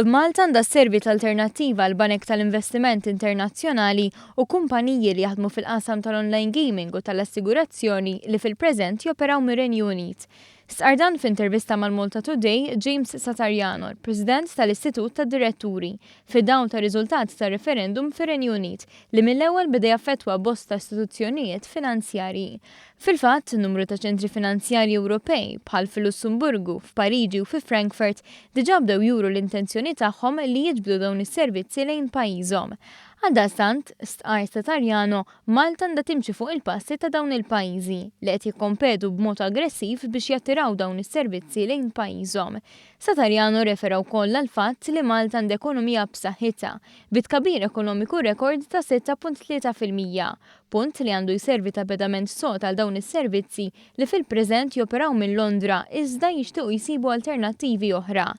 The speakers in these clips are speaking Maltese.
Malta għandha sservi ta' alternattiva għal banek tal-investiment internazzjonali u kumpaniji li jaħdmu fil-qasam tal-online gaming u tal-assigurazzjoni li fil-preżent joperaw mir-Renju Unit. Stqarr dan f'intervista mal-Malta Today James Satariano, l-President tal-Istitut tad-Diretturi, fid-dawl tar-riżultat tar-referendum fir-Renju Unit li mill-ewwel beda jaffettwa bosta istituzzjonijiet finanzjarji. Fil-fatt, numru ta' ċentri finanzjarji Ewropej, bħal fil-Lussemburgu, f'Pariġi u fi Frankfurt, diġà bdew juru l-intenzjoni tagħhom li jiġbdu dawn is-servizzi lejn pajjiżhom. Għaldaqstant, stqarr Satariano, Malta għandha timxi fuq il-passi ta' dawn il-pajjiżi, li qed jikkompetu b'mod aggressiv biex jattiraw dawn is-servizzi lejn pajjiżhom. Satariano rrefera wkoll għall-fatt li Malta għandha ekonomija b'saħħitha, bi tkabbir ekonomiku rekord ta' 6.3%, punt li għandu jservi ta' pedament sod għal dawn is-servizzi li fil-preżent joperaw minn Londra iżda jixtiequ jsibu alternattivi oħra.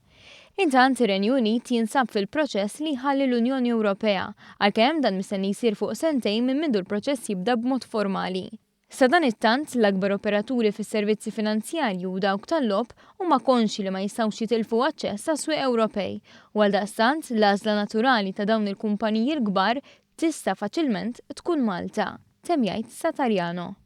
Intant, ir-Renju Unit jinsab fil-proċess li jħalli l-Unjoni Ewropea, għalkemm dan mistenni jsir fuq sentejn minn mindu l-proċess jibda b'mod formali. Sadanittant, l-akbar operaturi fis-servizzi finanzjarji u dawk tal-logħob huma konxji li ma jistgħux jitilfu aċċess għas-swieq Ewropej u għaldaqstant l-għażla naturali ta' dawn il-kumpaniji l-kbar tista' faċilment tkun Malta, temm jgħid Satariano.